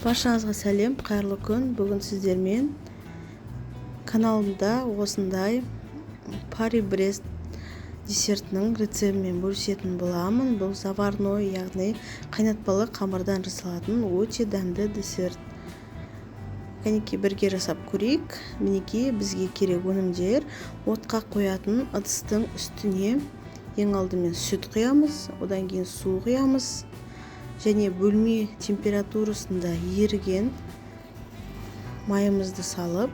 Баршаңызға сәлем, қайырлы күн. Бүгін сіздермен каналымда осындай Пари-Брест десертінің рецептімен бөлісетін боламын. Бұл заварной, яғни қайнатпалы қамырдан жасалатын өте дәмді десерт. Кәнекей, бірге жасап көрейік. Мінекей, бізге керек өнімдер. Отқа қоятын ыдыстың үстіне ең алдымен сүт құямыз, одан кейін су құямыз және бөлме температурасында еріген майымызды салып,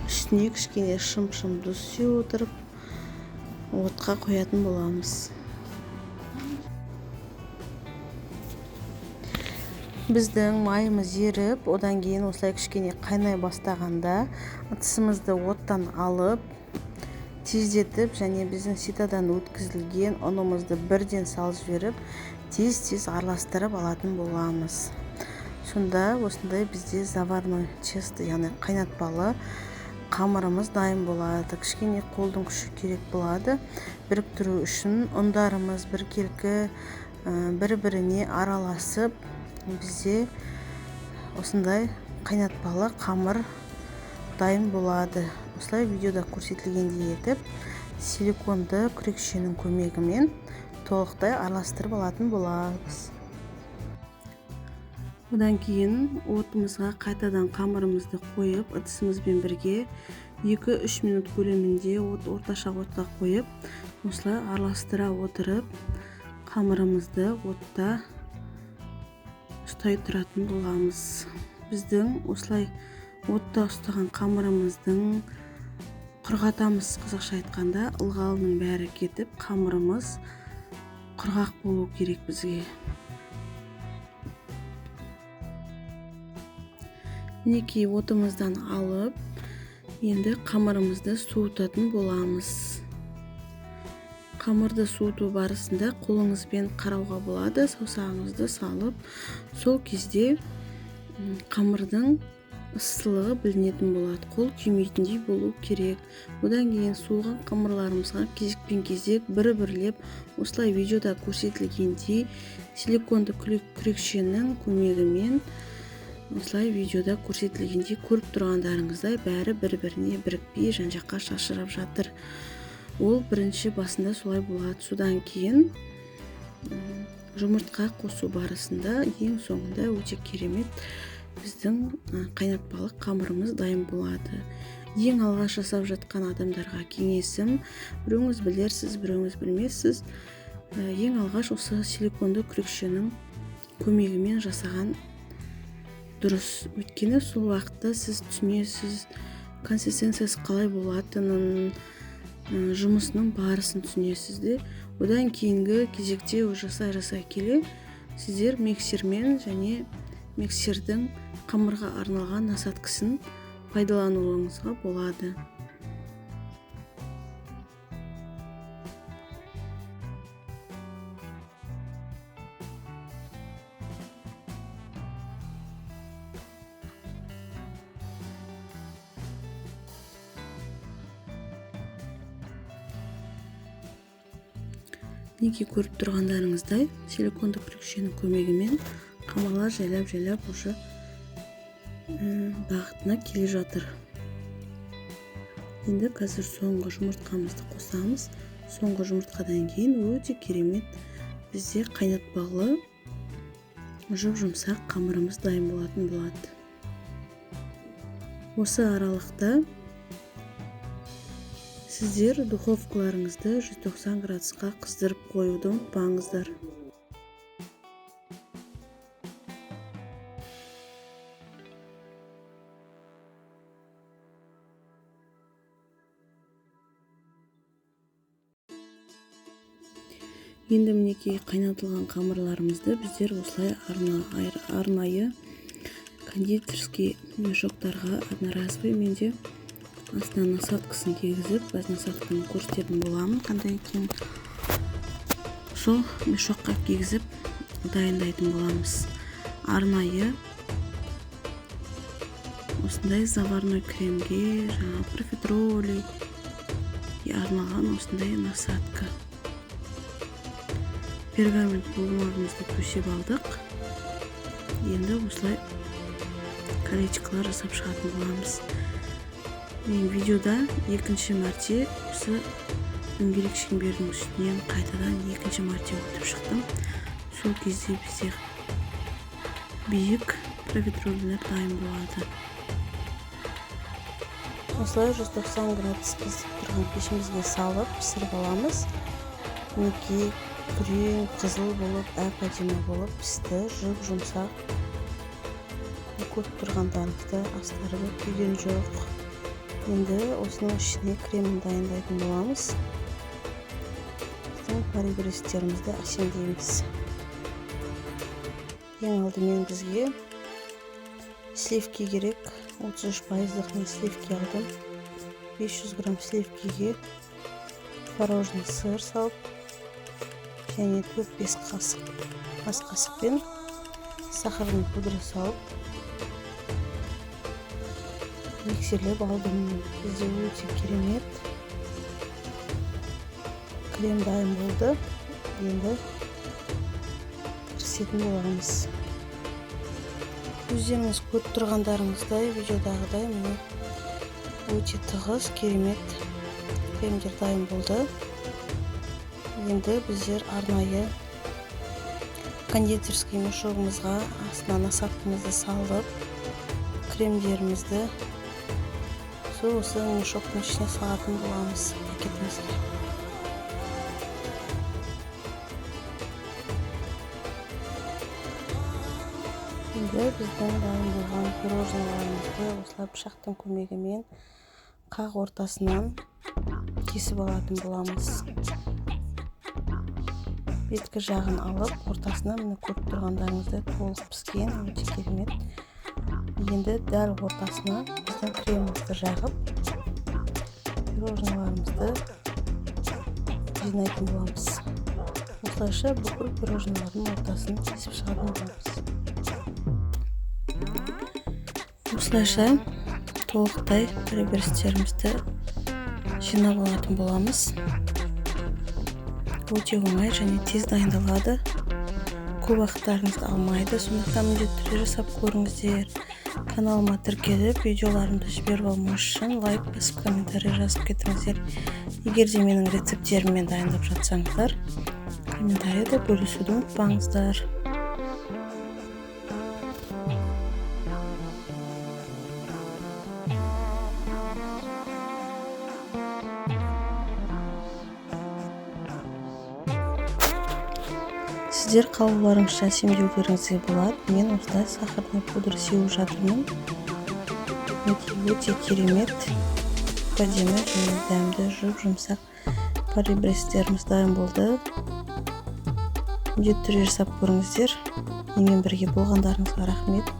үстіне кішкене шым-шым тұз сеуіп отырып, отқа қоятын боламыз. Біздің майымыз еріп, одан кейін осылай кішкене қайнай бастағанда ыдысымызды оттан алып, тездетіп және біздің ситадан өткізілген ұнымызды бірден салып жіберіп, тез-тез араластырып алатын боламыз. Сонда осындай бізде заварной тесто, яғни қайнатпалы қамырымыз дайын болады. Кішкене қолдың күші керек болады. Біріктіру үшін ұндарымыз біркелкі, бір-біріне араласып, бізде осындай қайнатпалы қамыр дайын болады. Осылай видеода көрсетілгендей етіп, силиконды күрекшенің көмегімен толықтай араластырып алатын боламыз. Одан кейін отымызға қайтадан қамырымызды қойып, ыдысымызбен бірге 2-3 минут көлемінде орташа отқа қойып, осылай араластыра отырып, қамырымызды отта ұстай тұратын боламыз. Біздің осылай отта ұстаған қамырымыздың құрғатамыз, қазақша айтқанда, ылғалының бәрі кетіп, қамырымыз құрғақ болу керек бізге. Мінекей, отымыздан алып, енді қамырымызды суытатын боламыз. Қамырды суыту барысында қолыңызбен қарауға болады, саусағыңызды салып, сол кезде қамырдың ыстылығы білінетін болады, қол күймейтіндей болу керек. Одан кейін суыған қамырларымызға кезекпен кезек бір-бірлеп осылай видеода көрсетілгендей силиконды күрекшенің көмегімен осылай видеода көрсетілгендей көріп тұрғандарыңыздай бәрі бір-біріне бірікпей жан-жаққа шашырап жатыр. Ол бірінші басында солай болады. Содан кейін жұмыртқа қосу барысында ең соңында өте керемет біздің қайнатпалы қамырымыз дайын болады. Ең алғаш жасап жатқан адамдарға кеңесім, біреуіңіз білерсіз, біреуіңіз білмессіз, ең алғаш осы силиконды күрекшенің көмегімен жасаған дұрыс. Өйткені сол уақытта сіз түсінесіз, консистенциясы қалай болатынын, жұмысының барысын түсінесіз де. Одан кейінгі кезекте жасай-жасай келе сіздер миксермен және миксердің қамырға арналған насадкасын пайдалануыңызға болады. Мінекей, көріп тұрғандарыңыздай силиконды күрекшенің көмегімен қамырлар жайлап-жайлап уже бағытына келе жатыр. Енді қазір соңғы жұмыртқамызды қосамыз. Соңғы жұмыртқадан кейін өте керемет бізде қайнатпалы жұп-жұмсақ қамырымыз дайын болатын болады. Осы аралықта сіздер духовкаларыңызды 190 градусқа қыздырып қоюды ұмытпаңыздар. Енді мінекей қайнатылған қамырларымызды біздер осылай арнайы кондитерский мешоктарға одноразовый менде астына насадкасын кигізіп, бас насадканы көрсететін боламын қандай екенін. Сол мешокқа кигізіп дайындайтын боламыз. Арнайы осындай заварной кремге, жаңа профитроли арналған осындай насадка. Пергамент бумагамызды төсеп алдық. Енді осылай колечкалар жасап шығатын боламыз. Мен видеода екінші мәрте осы дөңгелек шеңбердің үстінен қайтадан екінші мәрте өтіп шықтым. Сол кезде бізде биік профитроllер дайын болады. Осылай 190 градус қызып тұрған пешімізге салып пісіріп аламыз. Мінекей күрең қызыл болып, әп-әдемі болып пісті, жұп-жұмсақ. Көріп тұрғандарыңызда астары да күйген жоқ. Енді осының ішіне кремін дайындайтын боламыз. Біздің парибрестерімізді әсемдейміз. Ең алдымен бізге сливки керек. 33%-лық мен сливки алдым. 500 грамм сливкиге творожный сыр салып, және 4-5 қасық ас қасықпен сахарный пудра салып миксерлеп алдым. Бізде өте керемет крем дайын болды. Енді кірісетін боламыз. Өздеріңіз көріп тұрғандарыңыздай, видеодағыдай міне өте тығыз керемет кремдер дайын болды. Енді біздер арнайы кондитерский мешогымызға астына насадкамызды салып, кремдерімізді сол осы мешоктың ішіне салатын боламыз пакетімізге. Енді біздің дайын болған пирожныйларымызды осылай пышақтың көмегімен қақ ортасынан кесіп алатын боламыз. Беткі жағын алып, ортасына міне көріп тұрғандарыңыздай толық піскен, өте керемет. Енді дәл ортасына біздің кремімізді жағып, пирожныйларымызды жинайтын боламыз. Осылайша бүкіл пирожныйлардың ортасын кесіп шығатын боламыз. Осылайша толықтай парибрестерімізді жинап алатын боламыз. Өте оңай және тез дайындалады. Көп уақыттарыңызды алмайды, сондықтан міндетті түрде жасап көріңіздер. Каналыма тіркеліп, видеоларымды жіберіп алмас үшін лайк басып, комментарий жазып кетіңіздер. Егер де менің рецепттеріммен дайындап жатсаңыздар, комментарийде бөлісуді ұмытпаңыздар. Сіздер қалауларыңызша әсемдеулеріңізге болады. Мен осылай сахарный пудра сеуіп жатырмын. Өте керемет, әдемі және дәмді жұп-жұмсақ парибрестеріміз дайын болды. Міндетті түрде жасап көріңіздер. Менімен бірге болғандарыңызға рахмет.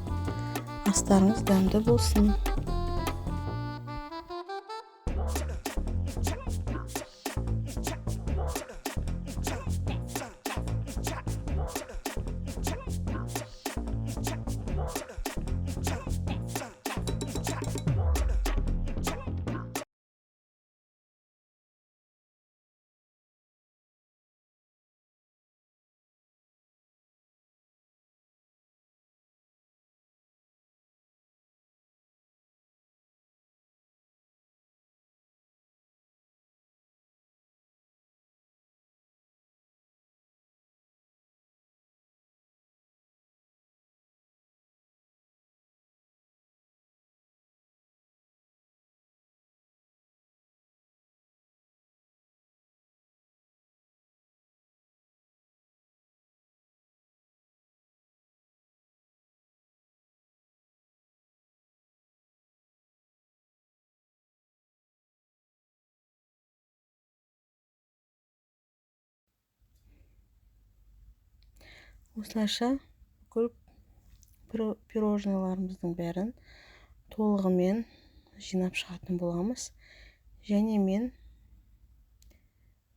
Астарыңыз дәмді болсын. Осылайша бүкіл пирожныйларымыздың бәрін толығымен жинап шығатын боламыз. Және мен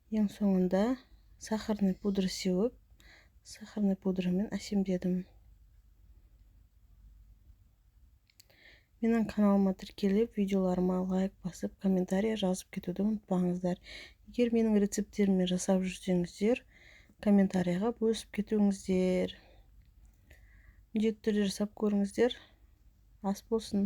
ең соңында сахарный пудра сеуіп, сахарный пудрамен әсемдедім. Менің каналыма тіркеліп, видеоларыма лайк басып, комментарий жазып кетуді ұмытпаңыздар. Егер менің рецепттеріммен жасап жүрсеңіздер, комментарийға бөлісіп кетуіңіздер. Міндетті түрде жасап көріңіздер. Ас болсын!